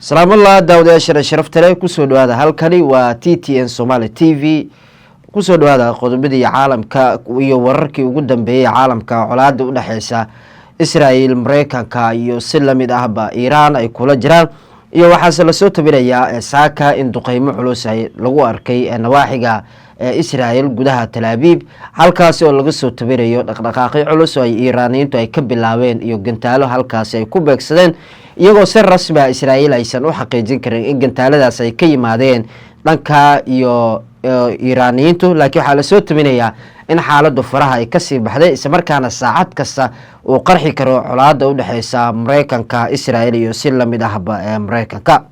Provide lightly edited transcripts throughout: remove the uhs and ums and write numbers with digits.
Salaamullah daawadayaashana sharafta leh, kusoo dhawaada. Halkani waa TTN Somaali TV. Kusoo dhawaada qodobadii caalamka iyo wararkii ugu dambeeyey caalamka. Colaada udhexeysa Israel, Mareykanka iyo si lamid ahba Iiraan ay kula jiraan, iyo waxaase lasoo tabinayaa saaka in duqeymo culus ay lagu arkay nawaaxiga Israel, gudaha Talaabiib, halkaasi oo laga soo tabinayo dhaqdhaqaaqyo culus oo ay Iiraaniyiintu ay ka bilaabeen iyo gantaalo halkaasi ay ku beegsadeen, iyagoo si rasmi ah Israa'iil aysan u xaqiijin karin in gantaaladaas ay ka yimaadeen dhanka iyo Iiraaniyiintu. Laakiin waxaa lasoo tabinayaa in xaaladdu faraha ay kasii baxday, islamarkaana saacad kasta uu qarxi karo colaada udhexeysa Mareykanka, Israel iyo si lamid ahba ee Mareykanka.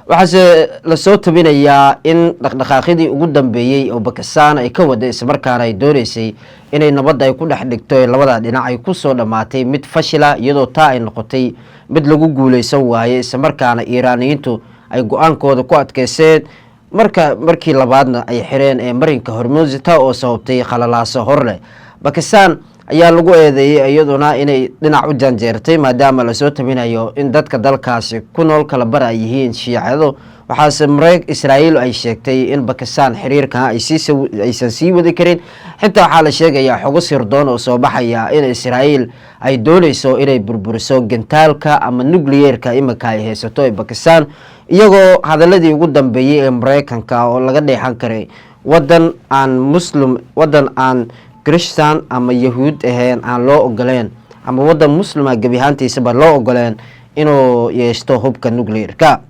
Waxaase lasoo tabinayaa in dhaqdhaqaaqyadii ugu dambeeyey oo Bakistan ay ka waday, islamarkaana ay dooneysay inay nabadda ay ku dhex dhigto ee labada dhinac, ay kusoo dhammaatay mid fashila, iyadoo taa ay noqotay mid lagu guuleysan waayey, islamarkaana Iiraaniyiintu ay go-aankooda ku adkeyseen. Marka markii labaadna ay xireen ee marinka Hormuus, taa oo sababtay khalalaaso horleh. Bakistan ayaa lagu eedeeyey iyaduna inay dhinac u janjeertay, maadaama lasoo tabinayo in dadka dalkaasi ku nool kala bar ay yihiin Shiicado. Waxaase Israa'iil ay sheegtay in Bakistan xiriirkan aysan sii wadi karin. Xitaa waxaa la sheegayaa xogo sirdoon oo soo baxaya in Israa'iil ay dooneyso inay burburiso gantaalka ama nucleerka iminka ay haysato ee Bakistan, iyagoo hadaladii ugu dambeeyey ee Mareykanka oo laga dheexan karay wadan aan Muslim, wadan aan Christian ama Yahuud ahayn aan loo ogoleen, ama wadan Muslima gebi ahaantiisaba loo ogoleen inuu yeeshto hubka nucleerka.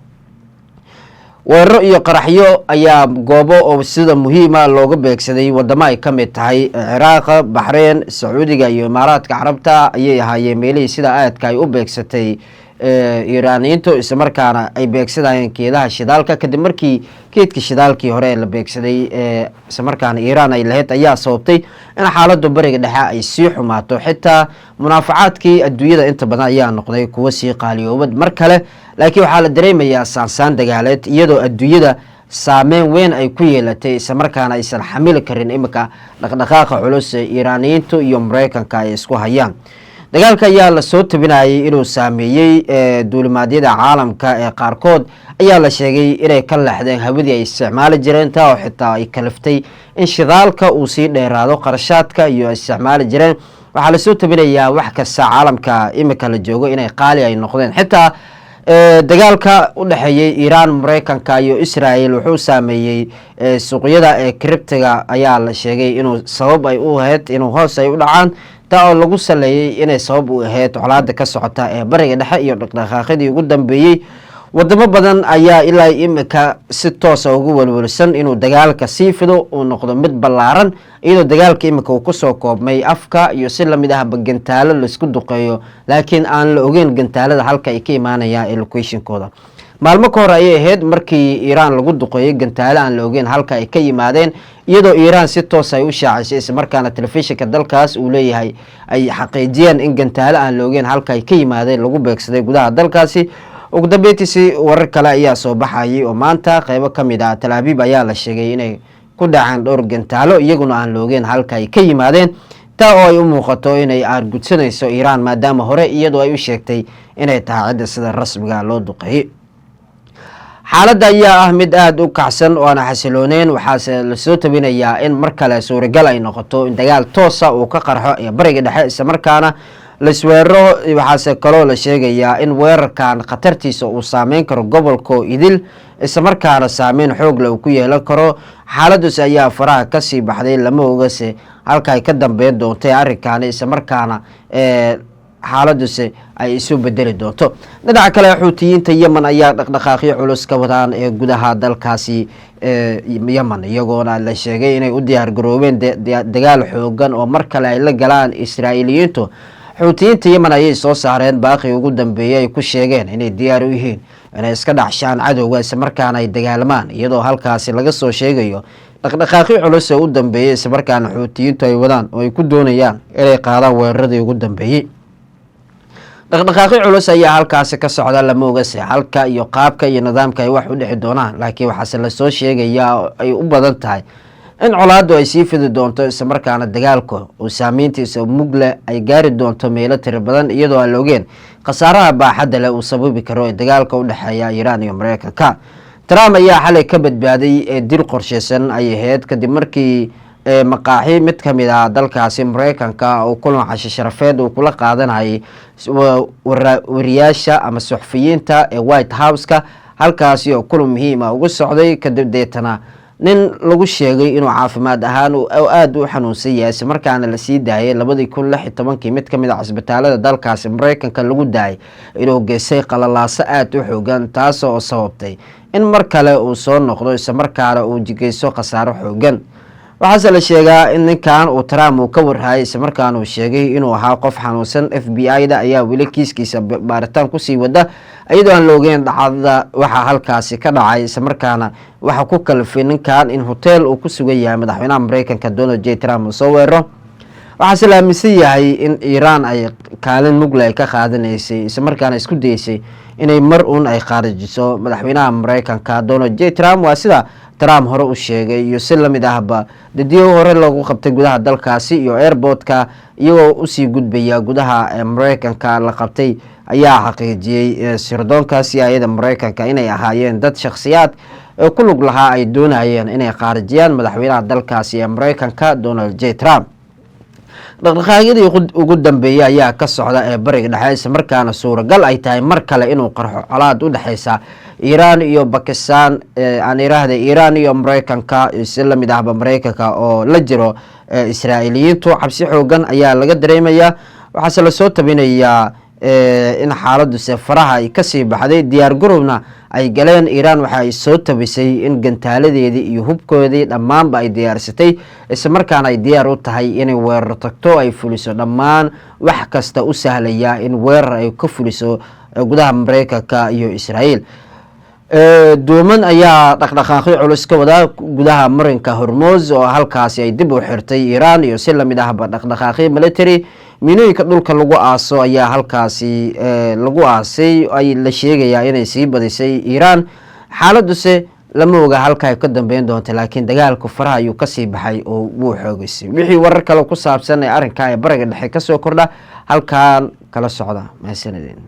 Weeraro iyo qaraxyo ayaa goobo oo sida muhiima looga beegsaday wadamo ay ka mid tahay Ciraaqa, Baxreyn, Sacuudiga iyo Imaaraadka Carabta ayay ahaayeen meelihii sida aadka ay u beegsatay Iiraaniyiintu, islamarkaana ay beegsadayeen keedaha shidaalka, kadib markii keedka shidaalkii hore ee la beegsaday ee islamarkaana Iiraan ay lahayd ayaa sababtay in xaaladdu Bariga Dhexe ay sii xumaato. Xitaa munaafacaadkii adduunyada inta badan ayaa noqday kuwo sii qaaliyoobad mar kale. Laakiin waxaa la dareemayaa saansaan dagaaleed, iyadoo adduunyada saameyn weyn ay ku yeelatay, islamarkaana aysan xamili karin iminka dhaqdhaqaaqa culus ee Iiraaniyiintu iyo Mareykanka ay isku hayaan. Dagaalka ayaa lasoo tabinayay inuu saameeyey duulimaadyada caalamka ee qaarkood ayaa la sheegay inay ka leexdeen hawadii ay isticmaali jireen, taa oo xitaa ay kaliftay in shidaalka uu sii dheeraado, qarashaadka iyo ay isticmaali jireen. Waxaa lasoo tabinayaa wax kasta caalamka imika la joogo inay qaali ay noqdeen. Xitaa dagaalka u dhexeeyey Iiraan, Mareykanka iyo Israel wuxuu saameeyey suuqyada ee cryptoga, ayaa la sheegay inuu sabab ay u ahayd inuu hoos ay u dhacaan, taa oo lagu saleeyey inay sabab u ahayd colaada ka socota ee Bariga Dhexe iyo dhaqdhaqaaqyadii ugu dambeeyey. Wadamo badan ayaa ilaa imika si toosa ugu welwelsan inuu dagaalka sii fido, uu noqdo mid ballaaran, iyadoo dagaalka imika uu kusoo koobmay afka iyo si lamid ahba gantaalo laisku duqeeyo, laakiin aan la ogeyn gantaalada halka ay ka imaanayaan ee locationkooda. Maalmo ka hor ayay ahayd markii Iiraan lagu duqeeyey gantaalo aan la ogeyn halka ay ka yimaadeen, iyadoo Iiraan si toos ay u shaacisay, islamarkaana telefishinka dalkaas uu leeyahay ay xaqiijiyeen in gantaalo aan la ogeyn halka ay ka yimaadeen lagu beegsaday gudaha dalkaasi. Ugu dambeyntiisi warar kale ayaa soo baxayay oo maanta qeybo ka mid ah Talaabiib ayaa la sheegay inay ku dhaceen dhowr gantaalo, iyaguna aan la ogeyn halka ay ka yimaadeen, taa oo ay u muuqato inay aargudsanayso Iiraan, maadaama hore iyadoo ay u sheegtay inay tahay cidda sida rasmiga loo duqeeyey. Xaaladda ayaa ah mid aada u kacsan oo aan xasilooneyn. Waxaase lasoo tabinayaa in mar kale suuragal ay noqoto in dagaal toosa uu ka qarxo ee Bariga Dhexe, islamarkaana laisweeraro. Waxaase kaloo la sheegayaa in weerarkan khatartiisa uu saameyn karo gobolka idil, islamarkaana saameyn xoogle uu ku yeelan karo. Xaaladus ayaa faraha kasii baxday, lama ogase halka ay ka dambeyn doontay arrinkaani, islamarkaana xaaladuse ay isu bedeli doonto. Dhinaca kale, Xuutiyiinta Yemen ayaa dhaqdhaqaaqyo culus ka wadaan ee gudaha dalkaasi Yemen, iyagoona la sheegay inay u diyaar garoobeen dagaal xoogan oo mar kale ay la galaan Israa'iiliyiintu. Xuutiyiinta Yemen ayay soo saareen baaqii ugu dambeeyey ay ku sheegeen inay diyaar u yihiin inay iska dhacshaan cadowga, islamarkaana ay dagaalamaan, iyadoo halkaasi laga soo sheegayo dhaqdhaqaaqyo culus ee u dambeeyey, islamarkaana Xuutiyiintu ay wadaan oo ay ku doonayaan inay qaadaan weeraradii ugu dambeeyey. Dhaqdhaqaaqyo culus ayaa halkaasi ka socda, lama ogase halka iyo qaabka iyo nidaamka ay wax u dhici doonaan. Laakiin waxaase lasoo sheegayaa oo ay u badan tahay in colaaddu ay sii fidi doonto, islamarkaana dagaalku uu saameyntiisa mugle ay gaari doonto meelo tiro badan, iyadoo aan la ogeen Khasaaraha baaxadda leh uu sababi karo ee dagaalka u dhexeeya Iiraan iyo Mareykanka. Trump ayaa xalay ka badbaaday ee dil qorsheysan ay ahayd, kadib markii maqaaxi mid ka mid ah dalkaasi Mareykanka oo kulan casho sharafeed uu kula qaadanayay wariyaasha ama suxufiyiinta ee White House-ka, halkaasi oo kulan muhiima ugu socday. Kadib deetana nin lagu sheegay inuu caafimaad ahaan aada u xanuunsan yahay, isla markaana lasii daayay 2016-kii mid kamid a cisbitaalada dalkaasi Mareykanka lagu daayay, inuu geystay qalalaaso aada u xoogan, taas oo sababtay in mar kale uu soo noqdo, isla markaana uu geysto khasaaro xoogan. Waxaase la sheegaa in ninkan uu Trump uu ka warhayay, islamarkaana uu sheegay inuu ahaa qof xanuunsan. FBI da ayaa weli kiiskiisa baaritaan kusii wada, iyadoo aan la ogeyn dhacdada waxaa halkaasi ka dhacay, islamarkaana waxaa ku kalifay ninkan in hotel uu ku sugan yahay madaxweynaha Mareykanka Donald J Trump uu soo weeraro. Waxaase la aaminsan yahay in Iiraan ay kaalin mugle ay ka qaadanaysay, islamarkaana isku dayeysay inay mar uun ay khaarijiso madaxweynaha Mareykanka Donald J Trump. Waa sida Trump hore u sheegay iyo si lamid ahba dadyo hore loogu qabtay gudaha dalkaasi iyo airportka iyagoo usii gudbaya gudaha Mareykanka la qabtay, ayaa xaqiijiyey sirdoonka CIA-da Mareykanka inay ahaayeen dad shakhsiyaad ku lug lahaa ay doonayeen inay khaarijiyaan madaxweynaha dalkaasi ee Mareykanka Donald J Trump. Dhaqdhaqaaqyadii ugu dambeeyey ayaa ka socda ee Bariga Dhexe, isla markaana suuragal ay tahay mar kale inuu qarxo colaad u dhexeysa Iiraan iyo Bakistan, aan iraahda Iiraan iyo Mareykanka, si lamid ahba Mareykanka oo la jiro Israa'iiliyiintu. Cabsi xoogan ayaa laga dareemayaa. Waxaase lasoo tabinayaa in xaaladuse faraha ay kasii baxday, diyaar garowna ay galeen. Iiraan waxa ay soo tabisay in gantaaladeedii iyo hubkoodii dhammaanba ay diyaarsatay, islamarkaana ay diyaar u tahay inay weerar tagto, ay fuliso dhammaan wax kasta u sahlaya in weerar ay ka fuliso gudaha Mareykanka iyo Israa'iil. Dooman ayaa dhaqdhaqaaqyo culus ka wada gudaha marinka Hormoz oo halkaasi ay dib u xirtay Iiraan, iyo si lamid ahba dhaqdhaqaaqyo military. Miinooyinka dhulka lagu aaso ayaa halkaasi lagu aasay, ay la sheegayaa inay sii badisay Iiraan. Xaaladuse lama oga halka ay ka dambeyn doonta, laakiin dagaalku faraha ayuu kasii baxay oo wuu xoogeysay. Wixii warar kale ku saabsan ee arrinka ee Bariga Dhexe kasoo kordha, halkan kala socda. Mahadsanideen.